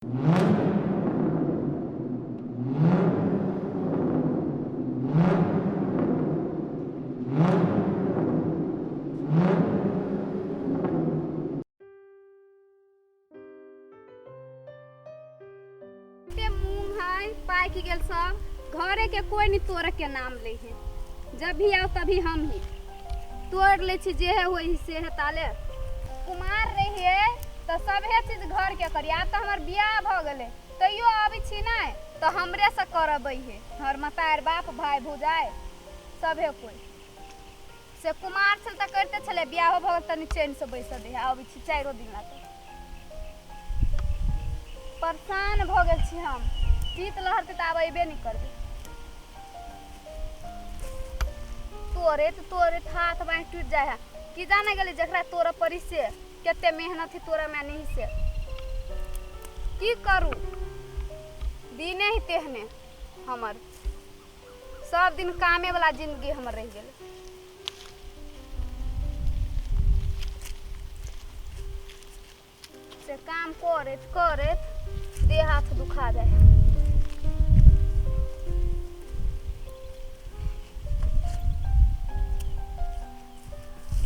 ते मूंग है पाकि गेल सब घरे के कोई नहीं तोड़े के नाम ले है जब भी आओ तभी हम ही तोड़ ले छी जे है वही से है ताले कुमार रहिए तो सभे चीज घर के करी आब तो हमर बियाह भ गेलै तैयो आबै छी नहि तो हमरे से करबै है हमर मतार बाप भाई भौजाइ सभे कोई से कुमार छल तऽ करिते छलै बियाहो भऽ गेल तनी चैनसँ बैसऽ दे आबै छी चारिओ दिन ला तऽ परेशान भऽ गेल छी हम शीत लहर तऽ आब अयबे नहि करबै तोड़ैत तोड़ैत हाथ बाँहि टूटि जाइ है की जाने गेली जकरा तोड़ऽ पड़ी से कते मेहनत है तोड़ऽमे नहीं से की करू दिने ही तेहने हमर सब दिन कामे वाला जिंदगी हमर रहि गेलै से काम करैत करैत देह हाथ दुखा जाइ है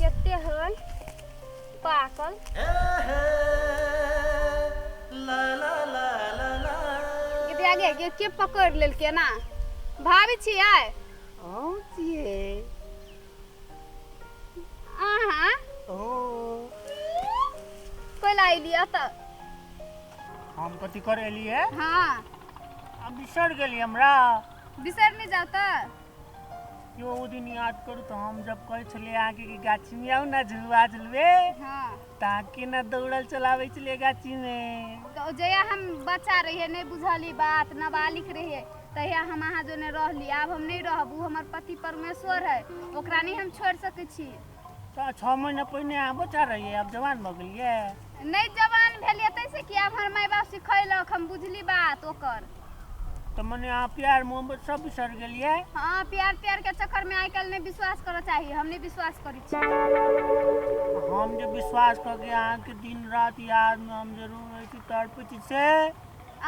कते है पाकल गे गे के पकड़ लेलकै ना भाभी छियै हम छियै अहाँ ओ कोइ अयलियै तऽ हम कथी करे एलियै हाँ आ बिसरि गेलियै हमरा बिसरि नहि जाउ तऽ यो ओ दिन याद करू तऽ हम जब कहै छलियै अहाँके कि गाछीमे आउ ने झुलुआ झुलबे हाँ तऽ अहाँ केना दौड़ल चलाबै छलियै गाछीमे तऽ जहिया हम बच्चा रहियै नहि बुझली बात नाबालिग रहियै तहिया हम अहाँ जोने रहली आब हम नहि रहब ओ हमर पति परमेश्वर है ओकरा नहि हम छोड़ि सकै छी तऽ 6 महीना पहिने अहाँ बच्चा रहियै आब जवान भऽ गेलियै नहि जवान भेलियै ताहिसँ कि आब हमर माय बाप सिखैलक हम बुझली बात ओकर तऽ मने अहाँ प्यार मोहब्बत सब बिसरि गेलियै हाँ प्यार प्यार के चक्कर में आइ काल्हि नहि विश्वास करऽ चाही हम नहि विश्वास करै छी हम जे विश्वास कऽ के अहाँके दिन राति यादमे हम जरूर रहै छी तड़पै छी से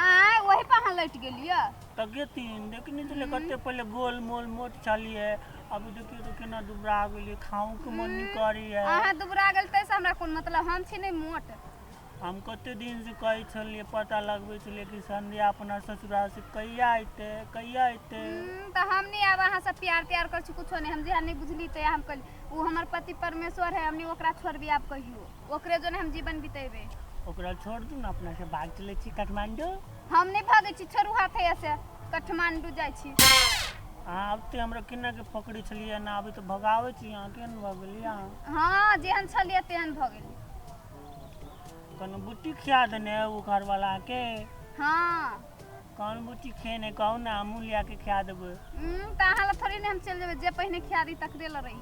आँय ओही पर अहाँ लटि गेलियै तऽ गेथिन देखने छलियै कते पहिले गोल मोल मोट छलियै अभी देखियौ तऽ केना दुबरा गेलियै खाओके मन नहि करैए अहाँ दुबरा गेल ताहिसँ हमरा कोन मतलब हम छी नहि मोट हम कते दिनसँ कहै छलियै पता लगबै छलियै कि संध्या अपना ससुरालसँ कहिया अयतै कहिया अयतै तऽ हम नहि आब अहाँसँ प्यार त्यार करै छी कुछो नहि हम जहिया नहि बुझली तहिया हम कहली ओ हमर पति परमेश्वर है हम नहि ओकरा छोड़बी आब कहियो ओकरे जोने हम जीवन बितेबै ओकरा छोड़ दू ने अपना से भाग चलै छी काठमांडू हम नहि भागै छी छोड़ू हाथ है से काठमांडू जाइ छी अहाँ आबते हमरा केना के पकड़ै छलियै ना आबै तऽ भगाबै छी अहाँ केहन भऽ गेलियै अहाँ हँ जेहन छलियै तेहन भऽ गेलियै कोनो बुट्टी खिया देने है ओ घरवाला के हँ कौन बुट्टी खेने कहू ने हमहूँ लिया के खिया देबै तऽ अहाँ लए थोड़े ने हम चलि जेबै जे पहिने खिया दी तकरे लए रही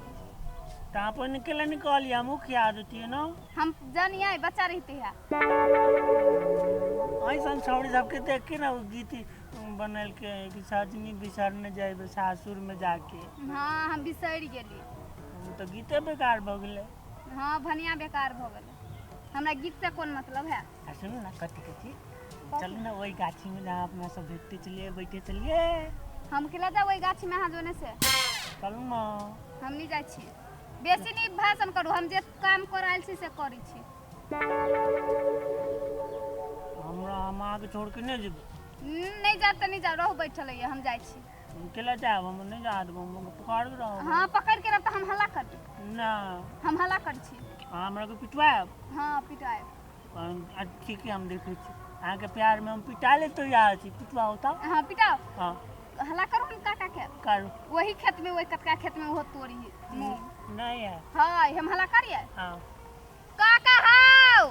तऽ अहाँ पहिने केला नहि कहलियै हमहूँ खिया देतियै ने हम जानियै बच्चा रहिते है ऐसन छौड़ी सबके देख के ने ओ गीत बनेलकै कि सजनी बिसरने जयबै सासुरमे जाके हँ हम बिसरि गेली ओ तऽ गीते बेकार भऽ गेलै हँ भनिया बेकार भऽ गेलै हमरा गीतसँ कोन मतलब है आ सुनू ने कथी कथी चलू ने ओहि गाछीमे जहाँ अपना सब भेटते छलियै बैठे छलियै हम केला जाब ओहि गाछीमे अहाँ जोने से चलू ने हम नहि जाइ छी बेसी नहि भाषण करू हम जे काम कर आयल छी से करै छी हमरा हम अहाँके छोड़ के नहि जेबै नहि जायब तऽ नहि जायब रहू बैठल रहियै हम जाइ छी हम केला जायब हम नहि जा देब हम पकड़ के रहब हाँ पकड़ के रहब तऽ हम हल्ला करबै ना हम हल्ला करै छी अहाँ हमरा के पिटवायब हाँ पिटायब ठीक है हम देखै छी अहाँके प्यारमे हम पिटा ले तैयार छी पिटवाउ तऽ हाँ पिटाओ हाँ हल्ला करू हम काका के करू वही खेत में वही कतका खेत में ओहो तोड़ी मूंग नहीं है हाँ हम हल्ला करिए हाँ काका हाउ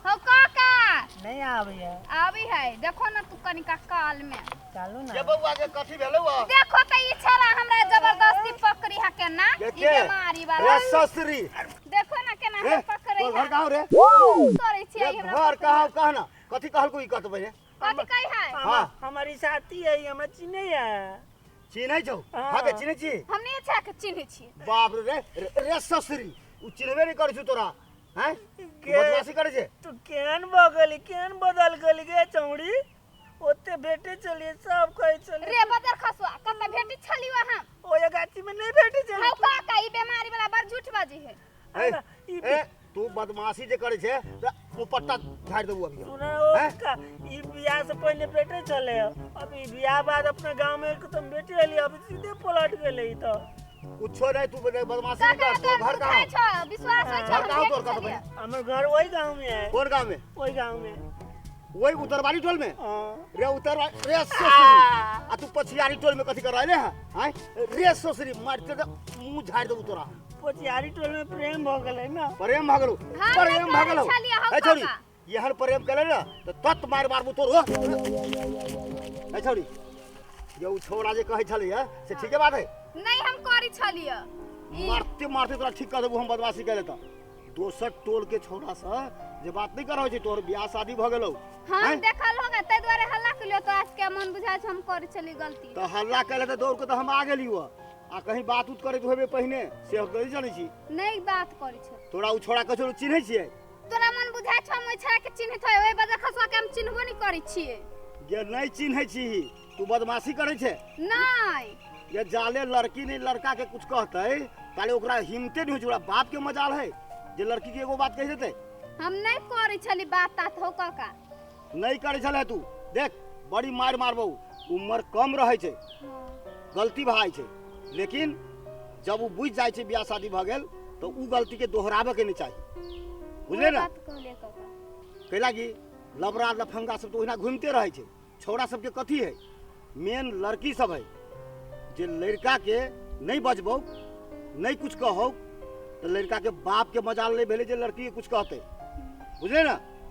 हौ काका नहीं आबैया आबी है देखो ना तू कनिका काल में चलू के ना बौआ के कथी भेलौ आ देखो त ई छला हमरा जबरदस्ती पकड़ी है केना के ई के? बीमारी वाला रे ससुरी देखो ना केना रे हम पकड़े तोर है घर कहाँ रे करै छियै रे हमरा घर कहाँ कह ना कथी कहलको ई कहत बहिने कथी कहै है हाँ। हमारी साथी है हमरा चिन्है है चिन्है छौ हाँ। हाँ के चिन्है छी हम नहीं अच्छा के चिन्है छियै बाप रे रे रे ससुरी उ चिन्हबे नहीं करै छौ तोरा हैं तू बदमाशी करै छै। तू केहन भऽ गेली, केहन बदल गेली गे चौड़ी? ओते भेटे चलिए सब कहै छलिए। रे बदर खसुआ, कतऽ भेटी छलियो हम? ओए गाछी में नहीं भेटे छलिए। हौ काका, ई बीमारी वाला बड़ झूठ बाजी है। ए, ई ए, तू बदमाशी जे करै छै तऽ मुँह पट्टा झाड़ि देबू अभी। सुना ओ हैं? का, ई बियाह से पहले भेटे छले, अब ई बियाह बाद अपना गांव में एकदम भेटे रहली, अब सीधे पलट गेले ई तो। कुछो नहीं, तू बदमाशी नहीं काका कर। तोर घर कहाँ? छो विश्वास होइ छो? घर कहाँ हम तोर? भेटी कतऽ? छलियै। हमर घर वही गांव में है। कोन गाँव में? वही गांव में। वही उतरवाली टोल में? हाँ। रे उतर रे ससुरी, आ तू पछियारी टोल में कथी कर रहले है? आँय रे ससुरी, मारते तऽ मुँह झाड़ि देबू तोरा। पोचियारी टोल में प्रेम भ गेलै ना। प्रेम भऽ गेलौ? हाँ, प्रेम नहीं भऽ गेलौ? करै छलियै, हौ ए छौड़ी, काका। एहन प्रेम केले ने तऽ तत मारि मारबू तोर। हो ए छौड़ी, ये उ छौड़ा जे कहै छलैया से ठीके बात है? नहीं, हम करी छलियै ई। मारते मारते तोरा ठीक कऽ देबू हम। बदमाशी केले तऽ दोसर टोल के छौड़ा से जे बात नहीं करै छै, तोहर बियाह शादी भऽ गेलौ। हम आँय? देखल होगा ताहि दुआरे हल्ला केलियो। तो आज के मन बुझाइ छै हम करी छली गलती। तऽ हल्ला केले तऽ दौड़ के तऽ हम आ गेली। आ कहीं बात उत करैत होबे पहिने से हम तऽ नहीं जानै छी। नहीं बात करी छल। तोरा उ छौड़ा कछो चिन्है छियै? तोरा मन बुझाइ छौ हम ओहि छौड़ा के चिन्हैत होइ? ओहि बजर खसुआ के हम चिन्हबो नहीं करै छियै। जे नहीं चिन्है छी, तू बदमाशी करै छै? नहीं। ये जाले लड़की नहीं लड़का के कुछ कहतै ताले ओकरा हिम्मते नहीं होइ छै। ओकरा बाप के मजाल है जे लड़की के एगो बात कहि देतै? हम नहीं करी छली बात तात हो काका। नहीं करै छलै तू? देख, बड़ी मारि मारबौ। उम्र कम रहै छै, गलती भऽ जाइ छै, लेकिन जब ओ बुझि जाइ छै बियाह शादी भऽ गेल तऽ उ गलती के दोहराबऽ के नहीं चाही, बुझले ने? बात कहलियै काका। कैला कि लबड़ा लफंगा सब तऽ ओहिना घूमिते रहै छै। छौड़ा सबके कथी है? मेन लड़की सब है जे लड़का के नहीं बजबौ, नहीं कुछ कहौ, तऽ लड़का के बाप के मजाल नहीं भेलै जे लड़की के कुछ कहतै, बुझले ने?